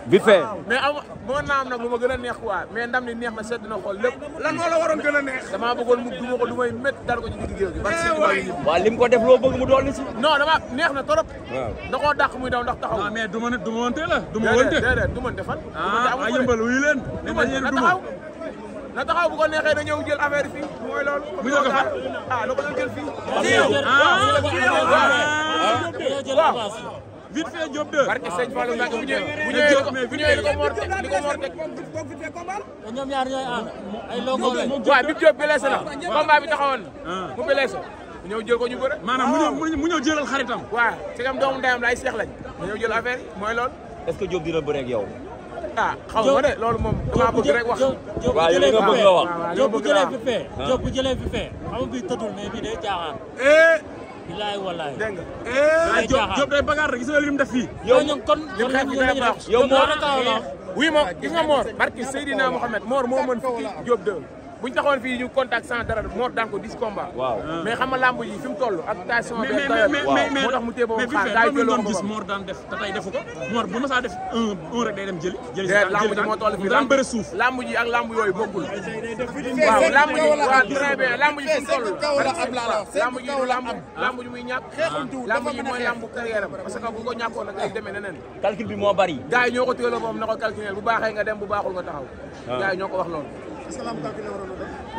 vite fait. mais moo naam nag lu ma gën a neex quoi mais ndam li neex na sedd na xool lépp. lan moo la waroon gën a neex. damaa bëggoon mu duma ko du may métti dal ko ci digg géew gi. waaw lim ko def loo bëgg mu dolli si. non dama neex na trop. waaw da koo dàq muy daw ndax taxaw. non mais du ma wante la. du ma wante déedéet du ma defal. ah yëmbal wuyu leen. na taxaw bu ko neexee da ñëw jël affaire fii mooy loolu. mu ñëw ko fa na ko doon jël fii. waaw vite fait Diop 2. barke sëñ Fallou Mbacke bu ñëwee li ko mor teg li ko mor teg. ñoom ñaar ñooy ànd ay logo lañ. waaw bi Diop blessé na combat bi taxawoon na mu blessé mu ñëw jël ko ñu bëre. maanaam mu ñëw jëlal xaritam. waaw c'est comme doomu ndeyam la ay seex lañ mu ñëw jël affaire yi mooy loolu. est-ce que Diop dina bëre ak yow. ah xaw ma de loolu moom damaa bëgg rek wax. waaw yow li nga bëgg nga wax. Diop bu jëlee fi fee. Diop bu jëlee fi fee xam nga bii tëddul mais bii day jaaxaan. bilaay walaay. dégg nga. Diop day bagaar rek gis nga li mu def fii. yow ñoom kon li xeex bi dina baax. yow Mor oui Mor gis nga Mor barki Seydina Mohamed Mor moo mën fukki Diop 2 buñ taxoon fii ñu contact sans dara Mor daan ko 10 combats. waaw mais xam nga lamb yi fi mu toll ak station bi moo tax mu téye boobu xaar mais bi doon gis Mor daan def te tey defu ko Mor bu ma saa def un rek day dem jëli lamb ji moo toll fii daan bëre suuf lamb ji ak lamb yooyu bokkul waaw lamb ji waaw très bien lamb ji fi mu toll lamb ji du lamb ji muy ñàkk lamb ji mooy lamb carrière am parce que bu ko ñàkkoon nag day demee neneen calcul bi moo bari. gars yi ñoo ko téeloo moom na ko calculer bu baaxee nga dem bu baaxul nga taxaw gars yi ñoo ko wax loolu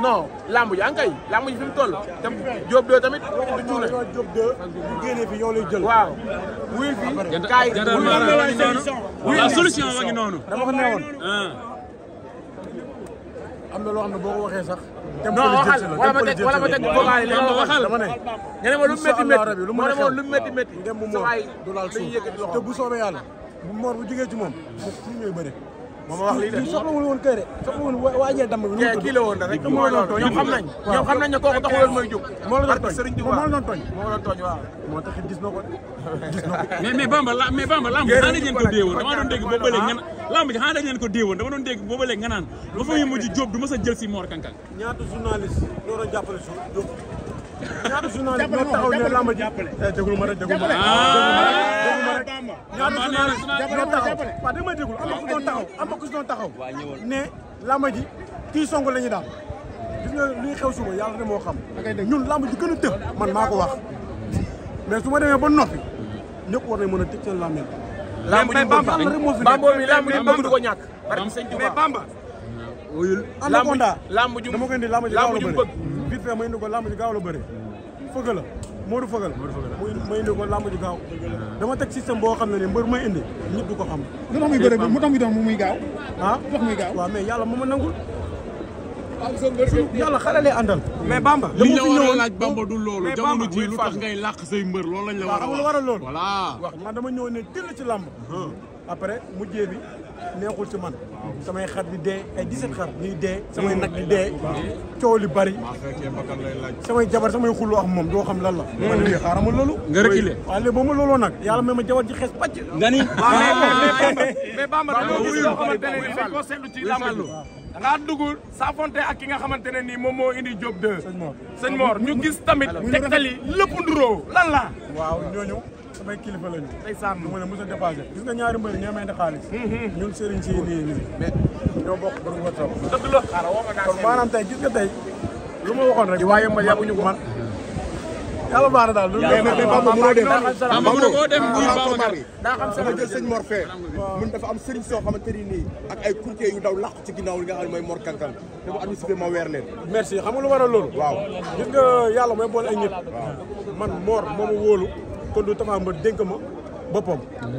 non lamb ji ankay lamb ji fi mu toll te Diop 2 tamit du cuune Diop 2 bu génnee fi yow lay jël waaw wuyul fi kaay la solution wa ngi noonu dama ko newoon am na loo xam ne boo ko waxee sax non waxal wala ma teg vocal yi waxal dama ne nga ne ma lu métti métti lu moo ne ma lu métti métti dem bu Mor du laal suuf te bu soobee yàlla bu Mor bu jógee ci moom ñu ñooy bëre moom wax lii de soxlawul woon kër de soxlawul waajee damm bi kii la woon rek mooy loolu ñoom xam nañ ne kooku taxul woon mooy jóg moo la doon tooñ Serigne Touba moo la doon tooñ waaw moo tax gis na ko mais Bamba lamb xanaa dañ leen ko déewoon dama doon dégg boobu ba léegi nga lamb ji xanaa dañ leen ko déewoon dama doon dégg boobu ba léegi nga naan ba fa muy mujj Diop du ma sa jël si Mor Kang Kang ñaata journaliste ñoo doon jàppale su Diop ñaata journaliste ñoo taxaw ne lamb ji déglu ma rek déglu ma rek ñaata journaliste ñoo taxaw waaw da may déglu am na ku doon taxaw ne lamb ji kii song la ñu daal gis nga luy xew suba yàlla ne moo xam ñun lamb ji gën a tëb man maa ko wax mais su ma demee ba noppi ñëpp war nañ mën a tëj seen lamb lamb ji Bamba mi lamb ji bëgg du ko ñàkk barke Sëñ Touba Bamba Anaconda lamb ji dama ko indi lamb ji gaaw la bëgg bëre vite fait ma indi ko lamb ji gaaw la bëre fëgg la Modou fëgal ma indi ko lamb ji gaaw dama teg système boo xam ne ni mbër may indi nit du ko xam lu tax muy bëre mu tax muy doon muy gaaw ah lu tax muy gaaw waaw mais yàlla moo ma nangul yàlla xale lay àndal mais Bamba li ñu war a laaj Bamba du loolu jamono ji lu tax ngay làq say mbër loolu lañ la war a wax waral loolu voilà man dama ñëw ne tëll ci lamb après mujjee bi neexul ci man samay xar di dee ay 17 xar ñuy dee samay nag di dee coow li bari samay jabar samay xullu ak moom doo xam lan la ma ne lii xaaral ma loolu nga reculer waaw léegi ba ma looloo nag yàlla may ma jabar ji xees pàcc nga ni mais Bamba dañoo gis loo xamante ne nii dañ koo seetlu ci lamb ji da ngaa dugg saafonte ak ki nga xamante ne nii moom moo indi Diop 2 sëñ Mor ñu gis tamit tegtali lépp nduroo lan la waaw ñooñu samay kilifa lañu ndeysaan du ma ne mos a dépassé gis nga ñaari mbëri ñoo may indi xaalis ñun sëriñ si nii mais ñoo bokk bëri wa taw dëgg la xaaral woo ma naa kon maanaam tey gis nga tey lu ma waxoon rek waaye ma yabuñu ko man yàlla baax na daal mais Bamba mënoo dem Bamba mënoo koo dem muy Babacar daa xam sama jël sëñ Mor fee mun dafa am sëriñ soo xamante ni nii ak ay courtier yu daw làqu ci ginnaaw li nga xam ne mooy Mor Kang Kang te bu administré ma weer leen merci xam nga lu waral loolu waaw gis nga yàlla mooy boole ay nit man Mor moo ma wóolu kon du Tapha Mbeur dénk ma boppam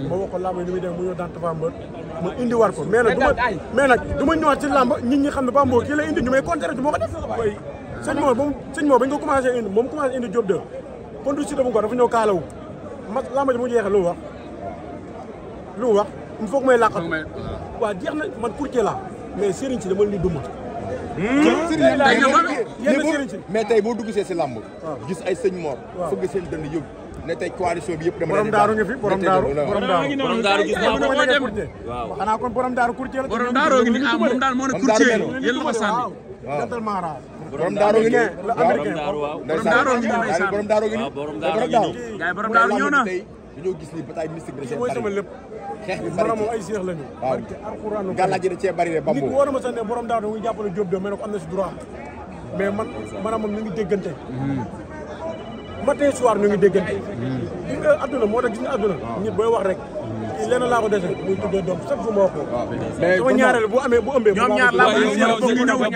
ma wax ko lamb yi ni muy def mu ñëw daan Tapha Mbeur mu indi war ko mais nag du ma ñëwaat ci lamb nit ñi xam ne Tapha Mbeur kii lay indi ñu may contrer du ma ko def sëñ Mor bañ ko commencé indi moom commencé indi Diop 2 kon du si dafa ko dafa ñëw kaalawu ma lamb ji mu jeexee lu wax il faut que may làqal waaw jeex na man courtier la mais sëriñ si dama leen di duma mais tey boo dugg see si lamb gis ay sëñ Mor fëgg seen dënd yóbbu ne tey coalition bi yëpp dama borom daaru nga fi borom daaru gis naa ko dem waaw xanaa kon borom daaru courtier la borom daaru ngi ni moom daal moo ne courtier yéen la ko sànni gentleman ra borom daaru ngi ni la américain waaw borom daaru ngi ni borom daaru ngi ni borom daaru ngi ni gaay borom daaru ñëw na dañoo gis ni bataille mystique da cee mooy bari sama lépp xeex bi bari maanaam moom ay seex lañu waaw barke alxuraanu gàllaaj da cee bari de Bambo nit woo na ma sax ne borom daaw da muy jàppale Diop de mais nag am na si droit mais maanaam moom ñu ngi déggante matin soir ñu ngi déggante gis nga adduna moo tax gis nga adduna nit booy wax rek lenn laa ko dese muy tuddee doom chaque jour ma wax ko sama ñaareel bu amee bu ëmbee ñoom ñaar laa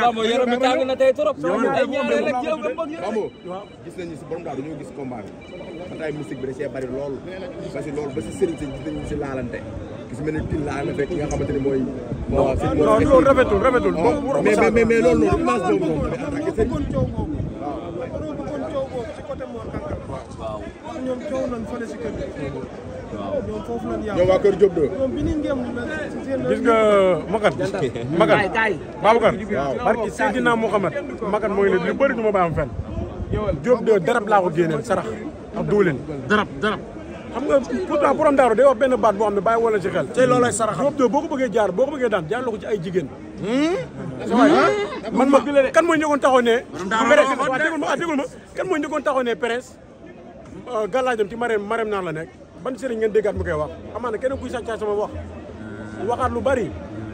Bamba yaram mi tàng na tey trop. ay ñaareel ak yow nga bëgg. Bambo gis nañu si borom daaw dañoo gis combat bi bataille mystique bi da cee bari lool parce que loolu ba si sëriñ si gis nañu si laalante gis mel ni til laa na fekk ki nga xamante ne mooy non loolu rafetul mais loolu noonu image boobu moom day attaqué sëriñ waaw. ñoom coow nañ fële si kër gi. ñoom foofu lañ yàqu. ñoom waa kër Diop de ñoom bi ni ngeen gis nga Makan Babacar barki Seydina Mouhamed Makan mooy ne lu bëri du ma bàyyi am fenn Diop de darab laa ko génneel sarax ak duulin darab xam nga pourtant borom daaru day wax benn baat boo xam ne bàyyi wala ci xel te loolay sarax Diop de boo ko bëggee jaar boo ko bëggee daan jaar la ko ci ay jigéen man ma kan mooy njëkkoon taxaw ne dégul ma kan mooy njëkkoon taxaw ne presse gàllaajam ci marem naan la nekk ban sëriñ ngeen déggaat mu koy wax amaana keneen kuy sàcc sama wax waxaat lu bari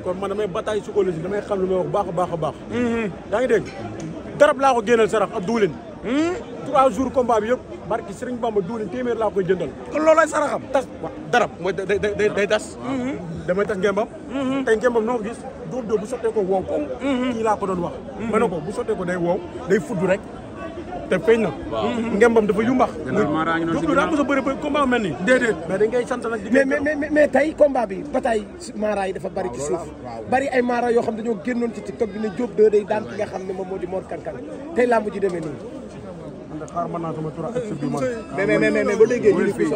kon man damay bataille psychologique damay xam lu may wax baax a baax yaa ngi dégg darab laa ko génneel sarax ak duulin 3 jours combat bi yëpp barki Sëriñ Bamba duulin téeméer laa koy jëndal kon loolay saraxam tas darab mooy day tas damay tas ngembam tey ngembam noo ko gis dóob bu sottee ko wow ko kii laa ko doon wax ma ne ko bu sottee ko day wow day fudd rek te feeñ na ngembam dafa yumbax dóob daa mos a bëri combat mel nii déedéet mais dañ koy sant nag mais tey combat bi bataille maara yi dafa bari ci suuf bari ay maara yoo xam dañoo génnoon ci TikTok bi ne Diop 2 day daan ki nga xam ne moom moo di Mor Kang Kang tey làmb ji demee nii xaar mën naa sama tur ak bi man mais ba déggee ñu ni fii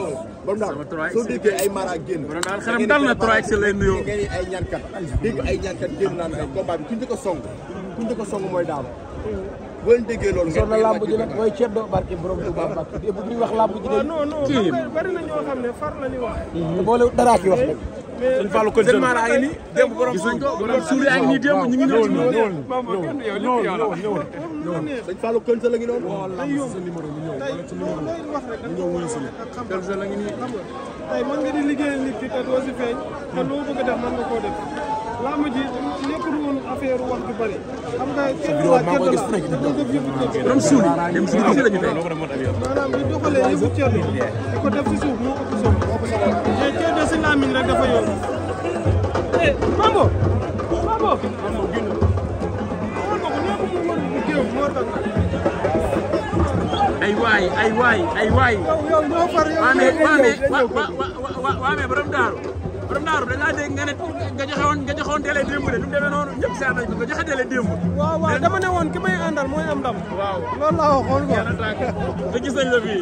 borom daal soo déggee ay mara génn xaram dal na 3x lay nuyoo ngeen ay ñaankat dégg ay ñaankat génn naan ay combat bi kuñ njëkk a song mooy daal boo leen déggee loolu sonn na làmb ji nag mooy ceeb do barke borom Touba Mbacke bu ñuy wax làmb ji de non bari na ñoo xam ne far la ñuy wax boole dara ci wax nag sëñ Fallou ko seen mara ngi ni démb borom borom suuri ak ni démb ñu ngi ñëw sëñ Fallou Kënsa la ngi noonu Kënsa la ngi ni tey mën nga di liggéeyal nit ki te doo si feeñ te loo bëgg a def mën nga koo def làmb ji nekkul woon affaire wax ju bari xam nga kenn waa kenn la dañoo def yëfu kër borom suuri dem suuri fi lañu fay maanaam di doxalee yëfu cër di ko def si suuf moo ëpp solo mais cër de si làmmiñ rek dafa yomb Bambo ay waay yow ñoo far yow waame borom daaru da ngaa dégg nga joxewoon télé démb de nu mu demee noonu ñëpp seet nañ ko nga joxe télé démb waaw dama ne woon ki may àndal mooy am ndam waaw loolu laa waxoon quoi te gis nañ la fii